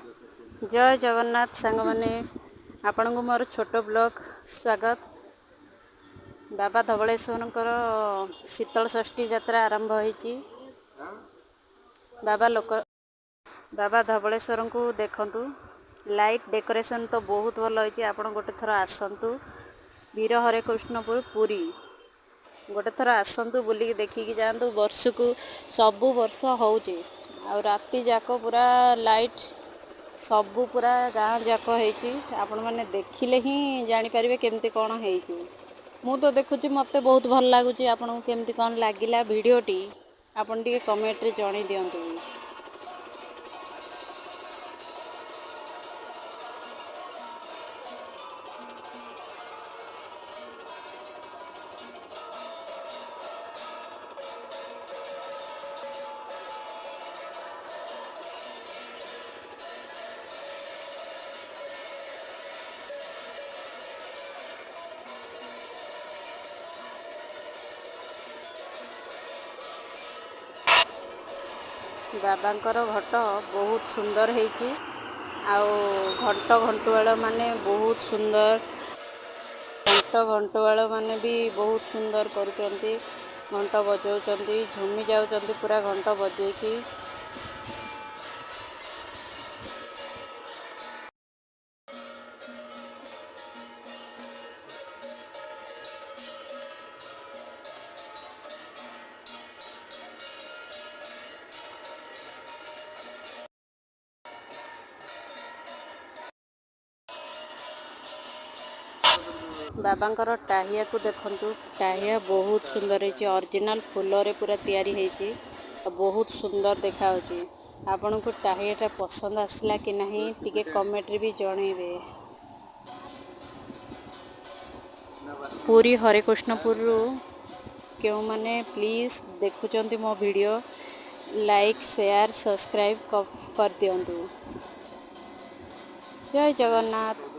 ଜୟ ଜଗନ୍ନାଥ ସାଙ୍ଗମାନେ, ଆପଣଙ୍କୁ ମୋର ଛୋଟ ବ୍ଲଗ୍ ସ୍ୱାଗତ। ବାବା ଧବଳେଶ୍ୱରଙ୍କର ଶୀତଳ ଷଷ୍ଠୀ ଯାତ୍ରା ଆରମ୍ଭ ହେଇଛି। ବାବା ଲୋକ ବାବା ଧବଳେଶ୍ୱରଙ୍କୁ ଦେଖନ୍ତୁ। ଲାଇଟ୍ ଡେକୋରେସନ୍ ତ ବହୁତ ଭଲ ହେଇଛି। ଆପଣ ଗୋଟେ ଥର ଆସନ୍ତୁ, ବୀର ହରେକୃଷ୍ଣପୁର ପୁରୀ। ଗୋଟେ ଥର ଆସନ୍ତୁ, ବୁଲିକି ଦେଖିକି ଯାଆନ୍ତୁ। ବର୍ଷକୁ ସବୁ ବର୍ଷ ହେଉଛି ଆଉ ରାତି ଯାକ ପୁରା ଲାଇଟ୍ ସବୁ ପୁରା ଗାଁ ଯାକ ହେଇଛି। ଆପଣମାନେ ଦେଖିଲେ ହିଁ ଜାଣିପାରିବେ କେମିତି କ'ଣ ହେଇଛି। ମୁଁ ତ ଦେଖୁଛି, ମୋତେ ବହୁତ ଭଲ ଲାଗୁଛି। ଆପଣଙ୍କୁ କେମିତି କ'ଣ ଲାଗିଲା ଭିଡ଼ିଓଟି, ଆପଣ ଟିକେ କମେଣ୍ଟରେ ଜଣାଇ ଦିଅନ୍ତୁ। ବାବାଙ୍କର ଘଟ ବହୁତ ସୁନ୍ଦର ହେଇଛି ଆଉ ଘଣ୍ଟ ଘଣ୍ଟୁଆଳ ମାନେ ବହୁତ ସୁନ୍ଦର। ଘଣ୍ଟ ଘଣ୍ଟୁଆଳ ମାନେ ବି ବହୁତ ସୁନ୍ଦର କରୁଛନ୍ତି, ଘଣ୍ଟ ବଜାଉଛନ୍ତି, ଝୁମି ଯାଉଛନ୍ତି ପୁରା ଘଣ୍ଟ ବଜେଇକି। ବାବାଙ୍କର ଟାହିଆକୁ ଦେଖନ୍ତୁ, ଟାହିଆ ବହୁତ ସୁନ୍ଦର ହେଇଛି। ଅରିଜିନାଲ୍ ଫୁଲରେ ପୁରା ତିଆରି ହେଇଛି ଆଉ ବହୁତ ସୁନ୍ଦର ଦେଖାଯାଉଛି। ଆପଣଙ୍କୁ ଟାହିଆଟା ପସନ୍ଦ ଆସିଲା କି ନାହିଁ, ଟିକେ କମେଣ୍ଟରେ ବି ଜଣେଇବେ। ପୁରୀ ହରେକୃଷ୍ଣପୁରରୁ କେଉଁମାନେ ପ୍ଲିଜ୍ ଦେଖୁଛନ୍ତି ମୋ ଭିଡ଼ିଓ, ଲାଇକ୍, ସେୟାର, ସବସ୍କ୍ରାଇବ୍ କରିଦିଅନ୍ତୁ। ଜୟ ଜଗନ୍ନାଥ।